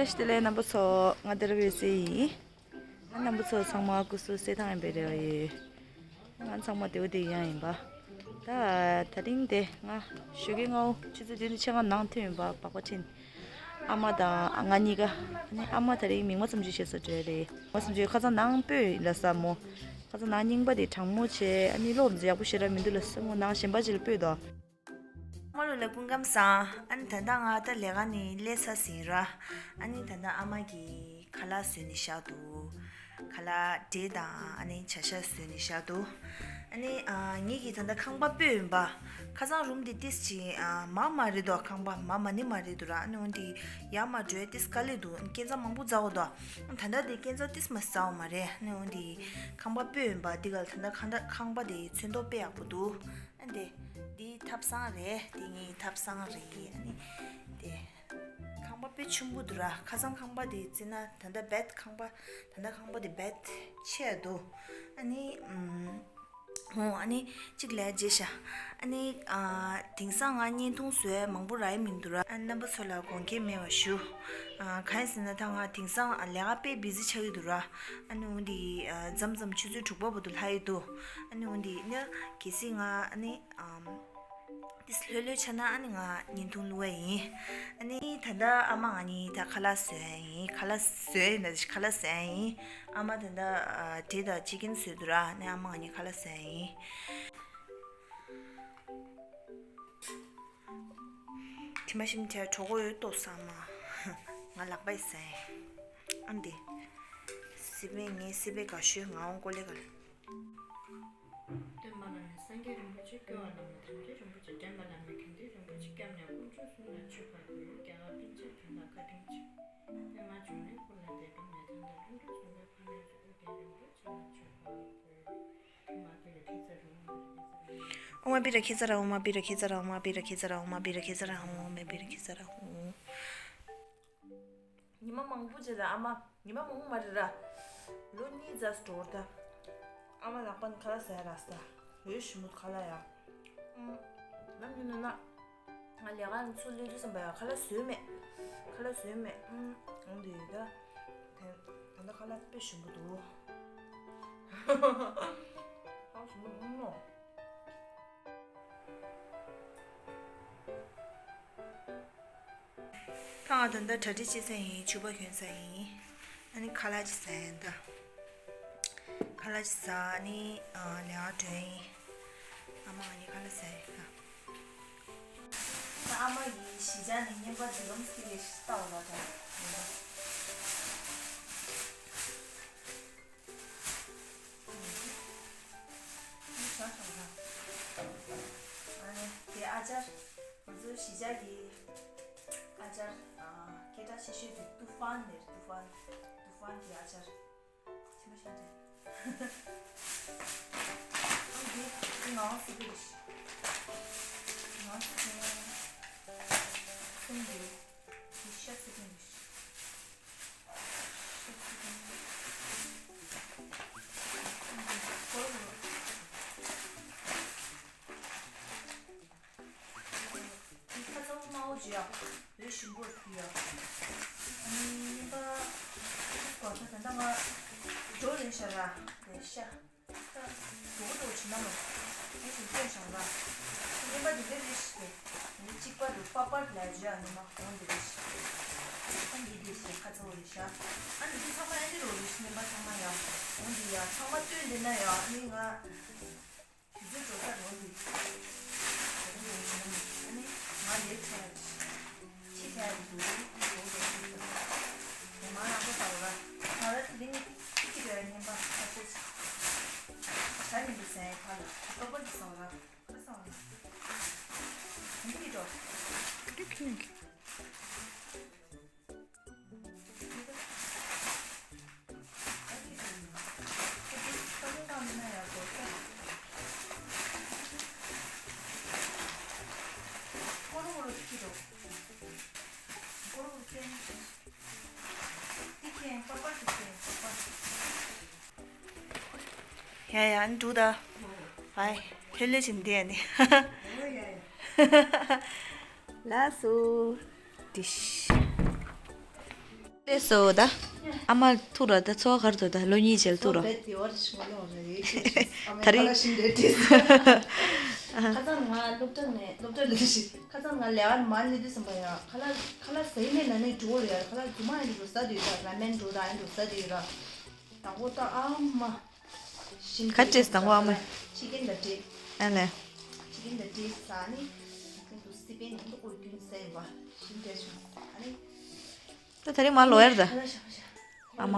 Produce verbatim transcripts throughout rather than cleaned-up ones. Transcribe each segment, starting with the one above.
བཀྲ་ཤིས་བདེ་ལེགས་རྣམ་པ་ཚོ། ང་དེ་ར་བའི་སེ་ཡིན། ང་རྣམ་པ་ཚོ་ཚང་མ་སྐུ་གཟུགས་གསལ་ཐང་ཡིན་པའི་རེ་བ་ཡོད། ང་ཚང་མ་བདེ་པོ་བདེ་ཡང་ཡིན་པ། ད་ད་རིང་དེ་ང་ཞོགས་ཀའི་སྔ་པོ་ཆུ་ཚོད་བདུན་དང་ཕྱེད་ཀ་ནང་ཐོན་ཡིན་པ། སྦག་སྦག་ཕྱིན། ཨ་མ་དང་ང་གཉིས་ཀ། ཨ་ནི་ཨ་མ་ད་རིང་མིག་དམར་ཙམ་ཅིག་བྱས་སོང་བྲོས་རེད། མིག་དམར་ཙམ་ཅིག་ཁ་སང་ནང་སྤོས་ལ་ས་མོ། ཁ་སང་ནང་རྙིང་པ་དེ་གྲང་མོ་བྱས། ཨ་ནི་གློག་འཛིན་ཡག་པོ་ཞེ་དྲག་མི་འདུག་ལ་ས་མོ། ནང་གཞན་པ་ཅིག་ལ་སྤོས་དོ། མ་ལོ་ལ་སྐུ་ཁམས་བཟང་། ཨ་ནི་ད་ལྟ་ང་ད་ལས་ཀ་ནས་སླེབས་ཚར་ཟིན་ར། ཨ་ནི་ད་ལྟ་ཨ་མ་གིས་ཁ་ལག་བཟོས་ནས་བཞག་འདུག་ཁ་ལག་འབྲས་དང་ཨ་ནི་བྱ་ཤ་བཟོས་ནས་བཞག་འདུག་ཨ་ནི་ཨ་ངེད་ཀྱིས་ད་ལྟ་ཁང་པ་སྤོས་ཡིན་པ། ཁ་སང་རུམ་འདི་ཏིས་ཅིག་ཨ་མ་མ་རེད་དོ། ཁང་པ་མ་མ་ནི་མ་རེད་འདུག་ར། ཨ་ནི་འོན་ཏེ་ཡར་མར་འགྲོ་ཡ་ཏིས་དཀའ་ལས་འདུག་སྐས་འཛེག་མང་པོ་འཛེག་དགོས་དོ། ད་ལྟ་དེ་སྐས་འཛེག་ཏིས་མ་འཛེག་པ་མ་རེད། ཨ་ནི་འོན་ཏེ་ཁང་པ་སྤོས་ཡིན་པ། འདི་ག་ལ་ད་ལྟ་ཁང་པ་ཁང་པ་དེ་ཚོན་མདོག་དཔེ་ཡག་པོ་འདུག་ཨ་འདི། འདི་ཐབ་ཚང་རེད། འདི་ངའི་ཐབ་ཚང་རེད། ཨ་ནི་དེ་ཁང་པ་དཔེ་ཆེན་པོ་འདུག་ར། ཁ་སང་ཁང་པ་དེ་བརྩིས་ན་ད་ལྟ་རྦད་ཁང་པ། ད་ལྟ་ཁང་པ་དེ་རྦད་ཆེ་འདུག་ཨ་ནི་ཨམ། ཧོ། ཨ་ནི་གཅིག་ལས་བརྗེད་ཤག་ཨ་ནི་ཨ་དེང་སང་ང་བརྙན་ཐུང་བཟོ་ཡ་མང་པོ་རག་གི་མི་འདུག་ར། ཨ་རྣམ་པ་ཚོ་ལ་དགོངས་འགལ་མེད་པ་ཞུ། ཨ་གང་ཡིན་ཟེར་ན་ད་ང་དེང་སང་ལས་ཀ་དཔེ་བི་ཟི་ཆགས་ཀྱི་འདུག་ར། ཨ་ནི་འོན་ཏེ་ཨ་མཚམས་མཚམས་ཆུ་ཚོད་དྲུག་པ་བར་དུ་ལྷག་གི་འདུག་ཨ་ནི་འོན་ཏེ་ནི་གལ་སྲིད་ང་ཨ་ནི་ཨམ། ཏིས་ལྷོད་ལྷོད་ཆགས་ན་ཨ་ནི་ང་བརྙན་ཐུང་བླུག་ཡ་ཡིན། ཨ་ནི་ད་ལྟ་ཨ་མ་ང་གཉིས་ད་ཁ་ལག་བཟོ་ཡ་ཡིན། ཁ་ལག་བཟོ་ཡ་ན་ཁ་ལག་བཟོ་ཡ་ཡིན། ཨ་མ་ད་ལྟ་ཨ་འབྲས་དང་ཅི་ཀན་བཟོས་འདུག་ར། ཨ་ནི་ཨ་མ་ང་གཉིས་ཁ་ལག་བཟོ་ཡ་ཡིན། དྲི་མ་ཞིམ་ཆ་གྲོགས་པོ་ཡོད་ཏོ་ས་མ། ང་ལག་པས་བཟོ་ཡ་ཡིན། ཨ་འདི། སི་པན་ངའི་སི་པན་དགའ་ཤོས་ང་འོང་ཀོ་ལེ་ག་ལ། སྟོན་པ་བླ་མེད་སངས་རྒྱས་རིན་པོ་ཆེ། སྐྱོབ་པ་བླ་མེད་དམ་ཆོས་རིན་པོ་ཆེ། འདྲེན་པ་བླ་མེད་དགེ་འདུན་རིན་པོ་ཆེ། སྐྱབས་གནས་དཀོན་མཆོག་གསུམ་ལ་མཆོད་པར་འབུལ། རྒྱ་གར་པཎ་ཆེན་བོན་ལ་བཀའ་དྲིན་ཆེ། པདྨ་འབྱུང་གནས་སྐུ་ལ་འདས། འགྲོ་མེད་མཚན་དང་ལྷུན་གྲུབ་སྲུང་བའི་ཕ་མའི་གཙུག་ཏོར་རྒྱན་རིན་པོ་ཆེ་ལ་མཆོད་པར་འབུལ། ཨོཾ་ཨ་བི་ར་ཁེ་ཙ་ར་ཨོཾ་ཨ་བི་ར་ཁེ་ཙ་ར་ཨོཾ་ཨ་བི་ར་ཁེ་ཙ་ར་ཨོཾ་ཨ་བི་ར་ཁེ་ཙ་ར་ཨོཾ་ཨ་བི་ར་ཁེ་ཙ་ར་ཨོཾ། ཉི་མ་མང་པོ་རྗེས་ལ་ཨ་མ། ཉི་མ་མང་པོ་མ་རེད་ར། ལོ་གཉིས་ཙམ་འགྲོ་བར་ད། ཨ་མ་ལག་པ་ནས་ཁ་ལག་ཟ་ཡ་རག་ས། འོད་ཞིམ་པོ་ཁ་ལག་ཡ། ཨུམ། ལམ་ཡིན་ན་ན། ང་ལས་ཀ་ནས་ཚུར་སླེབས་དུས་ཙམ་པ་ཡ་ཁ་ལག་བཟོས་མེད། ཁ་ལག་བཟོས་མེད། ཨུམ། འོང་དུས་ཡོད་ད། དེ་ད་ལྟ་ཁ་ལག་དཔེ་ཞིམ་པོ་འདུག་ཁ་ལག་ཞིམ་པོ་འདུག་ནོ། ད་ང་ད་ལྟ་གྲ་སྒྲིག་བྱེད་ས་ཡིན། ཕྱུ་པ་གྱོན་ས་ཡིན། ཨ་ནི་ཁ་ལག་ཅིག་ཟ་ཡིན་ད། ཁ་ལག་ཅིག་ཟ། ཨ་ནི་ཨ་ལས་ཀ་འགྲོ་ཡིན། ཨ་མ་ང་གཉིས་ཁ་ལག་ཟ་ཡིན་ད། ད་ཨ་མ་གིས་གཞིས་ཆགས་ནས་རྔན་པ་འདི་ལམ་སི་ལེ་ཤི་ལྟ་བ་ལ་ད་ཡིན་ད། ཨ་ནི་དེ་ཨ་ཅར། ང་ཚོ་གཞིས་ཆགས་ཀྱི་ཨ་ཅར། ཨ་སྐད་གྲགས་ཆེ་ཤོས་དེ་ཏུ་ཧྥན་རེད། ཏུ་ཧྥན། ཏུ་ཧྥན་གྱི་ཨ་ཅར། ཆི་མ་ཤེས་རེད། ཨ་འདི་འདི་ང་སི་པན་རེད། ང་སི་པན་གསུམ་ཡོད། འདི་ཤ་སི་པན་རེད། ཁ་ཚ་བོ་དམར་པོ་བྱོས་ཡ། འོད་ཞིམ་པོ་ཕུལ་ཡ། ཨ་ནི་རྔན་པ་ཁོ་ཚོ་ད་ལྟ་ང་འགྲོ་རན་ཤག་ར། རེད་ཤག་ད་འགྲོ་གི་འགྲོ་བྱེད་ན་མ། ངས་དེ་སྐྱོན་བཞག་ར། རྔན་པ་དེ་འདྲ་རེད་ཤག་གི། ངས་གཅིག་པ་དེ་པ་པར་ལ་བྱོས་ཡ། རྔན་པ་གོང་དེ་རེད་ཤག་ད་འདི་དེ་ཤག་ཁ་ཚ་བོ་རེད་ཤག་ཨ་ནི་འདི་ཚང་མ་ཨེ་འདི་རོ་རེད་ཤག་རྔན་པ་ཚང་མ་ཡ། འོ་འདི་ཡ་ཚང་མ་སྟོན་བསྡད་ན་ཡ། ཨ་ནི་ང་དུས་ཚོད་འགྲོ་ས་རོ་འདི། ད་རུང་ཡོང་གི་མ་རེད། ཨ་ནི་ང་ལས་ཚར་ཡ་ཕྱི་ཚར་ཡ་འདུག་ཨ་ནི་འགྲོ་འགྲོ་འདི་ཡ། ངས་མ་རང་པོ་ལྟ་བ་ར། ང་ར་དེ་རིང་ཅི་ཅི་རེད། རྔན་པ་ཁ་ཤས་ཤིག་ད་ཉིན་དུ་ཟས་ཁ་ལ་ལྟོ་པ་འདི་སོང་ར། ཁ་སང་ར། འདི་གི་འགྲོ། འདི་ཁྱོད་ཀྱི། ཡ་ཡ། ཨ་ནི་འགྲོ་ད། ཨའི། ལྷོད་ལྷོད་བྱེད་འདི་ཨ་ནི། ལགས་སོ། ཏིཤ། ལས་སོ་ད། ཨ་མ་ཐུག་ར་ད་ཚོ་གར་དོ་ད་ལོ་གཉིས་ཅལ་ཐུག་ར། བེད་དེ་བར་ཞིག་མ་ལོག་ར་རེད། ཨ་མའི་ད་རེས་ཁ་ལག་ཤིན་ཏུ་བྲིས། ཁ་སང་ང་སློབ་གྲྭ་ནས་སློབ་གྲྭ་ལས་ཤིག་ཁ་སང་ང་ལས་ཀ་མ་ལས་དུས་ཙམ་པ་ཡ་ཁ་ལག་ཁ་ལག་ཟ་ཡི་མེད་ན་ནི་འགྲོ་རེད། ཁ་ལག་རྫུན་མ་ཡིན་འགྲོ་ཟ་དུས་ད་ར་མེན་འགྲོ་ད་ཡིན་འགྲོ་ཟ་དུས་ར། དང་པོ་ད་ཨ་མ། ཤིན་ཏུ་ག་བྲིས་དང་པོ་ཨ་མ། ཕྱི་རྒྱན་ད་བྲིས། ཨ་ལས། ཕྱི་རྒྱན་ད་བྲིས་ཟ་ནི། ཁྱེད་ཚོ་སི་པན་ནི་འདུག་གོ་རྒྱུན་ཟས་ཡིན་པ་ཤིན་ཏུ་བྲིས་བྱུང་ཨ་ནི། ད་ད་རིང་མ་ལོ་ཡར་ད། ཨ་མ།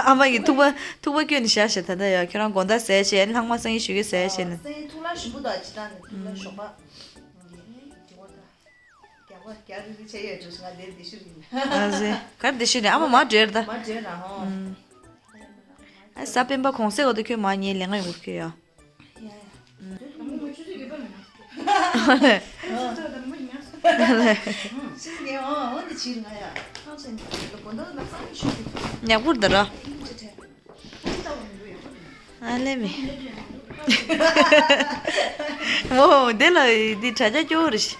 ཨ་མ་གིས་ཐུག་པ་ཐུག་པ་སྐྱོན་ནས་བཞག་བཞག་ད་ལྟ་ཡ་ཁྱོད་རང་དགོང་དག་ཟས་བྱས་ལྷག་མ་སང་ཉིན་ཞུ་གི་ཟས་བྱས་ནས། སང་ཉིན་ཐུག་ལ་ཞིམ་པོ་དང་ཅི་ད་ནས་ཐུག་ལ་ཞོགས་པ། འདི་འོ་ད། རྒྱག་པ་རྒྱག་རི་རི་བྱས་ཡོད་འགྲོ་ང་དེར་འདི་ཤུ་རིང་། ཨ་ཟེ། གར་འདི་ཤུ་རིང་ཨ་མ་མ་བྲེལ་ད། མ་བྲེལ་ར་ཧོ། ཨ་ས་སྤེན་པ་གོང་སེ་འོ་དེ་ཁྱོད་མ་ཉེ་ལས་ང་ཡོང་གི་ཡ། ཉག་པོར་ད་ར། ཨ་ལེ་མི། མོ་དེ་ལ་འདི་དྲ་རྒྱ་སྐྱོ་བོ་རེད།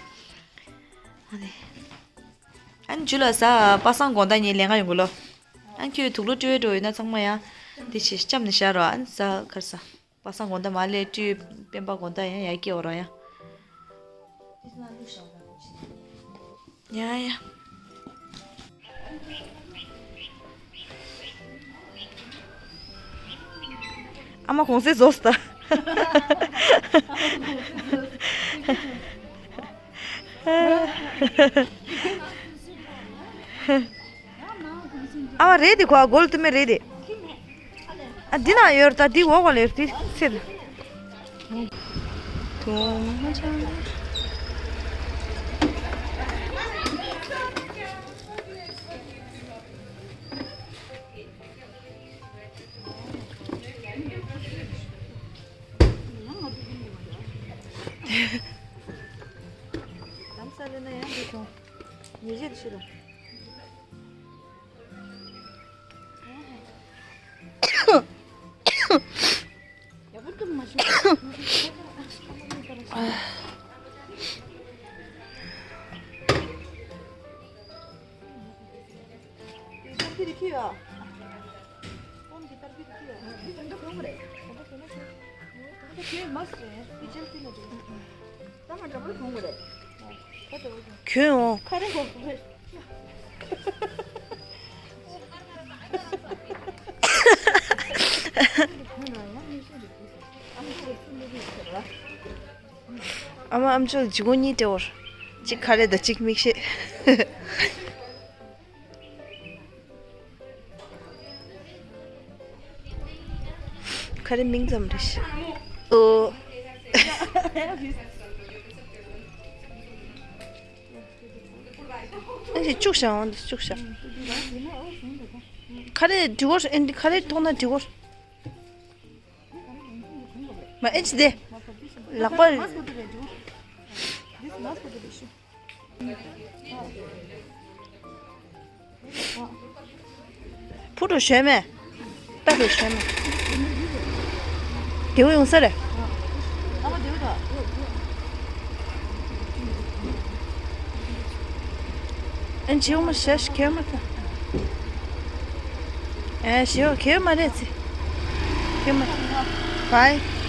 ཨ་ནི་ཇུ་ལ་ས་པ་སངས་དགོང་དག་ཉིན་ལས་ང་ཡོང་གི་ལོ། ཨ་ཁྱོད་དུག་ལོག་སྤྲོད་འགྲོ་ཡོད་ན་ཚང་མ་ཡང་འདི་ཆེ་ལྕམ་ནས་བཞག་རོགས། ཨ་ནི་ས་ཁར་ས། པ་སངས་དགོང་དག་མ་ལས་སྤྲོད་སྤེན་པ་དགོང་དག་ཡང་ཡར་སྐྱེ་འོ་ར་ཡ། ཡ་ཡ། ཨ་མ་གོང་ཚད་རྫོགས་སོང་ད། ཨ་མ་རེད་དེ་ཁོ་གོལ་དུ་མེད་རེད་དེ། ཨ་འདི་ན་ཡོད་ད་འདི་འོག་ལ་ཡོད་དེ་ཚེ་ད། དུང་མ་ཆགས་ན། དམ་ས་ལེ་ན་ཡང་འདི་དུང་། ཉེ་ཆད་ཤི་རུང་། ཁྱོད་འོང་། ཨ་མ་ཨམ་ཅོག་ལྗིད་ཁོག་གཉིས་སྤྲད་འོར། གཅིག་ཁ་རས་དང་གཅིག་མིག་ཤེལ། ཁ་རས་མིང་ཙམ་རེད་ཤག་ཨོ། ཨ་ཞིག་བཅུག་བཞག་འོང་དུ་བཅུག་བཞག་ཁ་རས་འབྲི་འོར། ཨེ་འདི་ཁ་རས་མཐོང་ན་འབྲི་འོར། མ་ཨེ་ཅི་དེ། ལག་པ། ཕུ་རུ་ཞོན་མེ། ཏག་རུ་ཞོན་མེ། དེའུ་ཡོང་ས་རེད། ཨན་ཇིའུ་མ་ཤ་ཤ་ཁེར་མ་ཐ། ཨེ་ཞིའོ་ཁེར་མ་རེད་ཚེ། ཁེར་མ། བའི།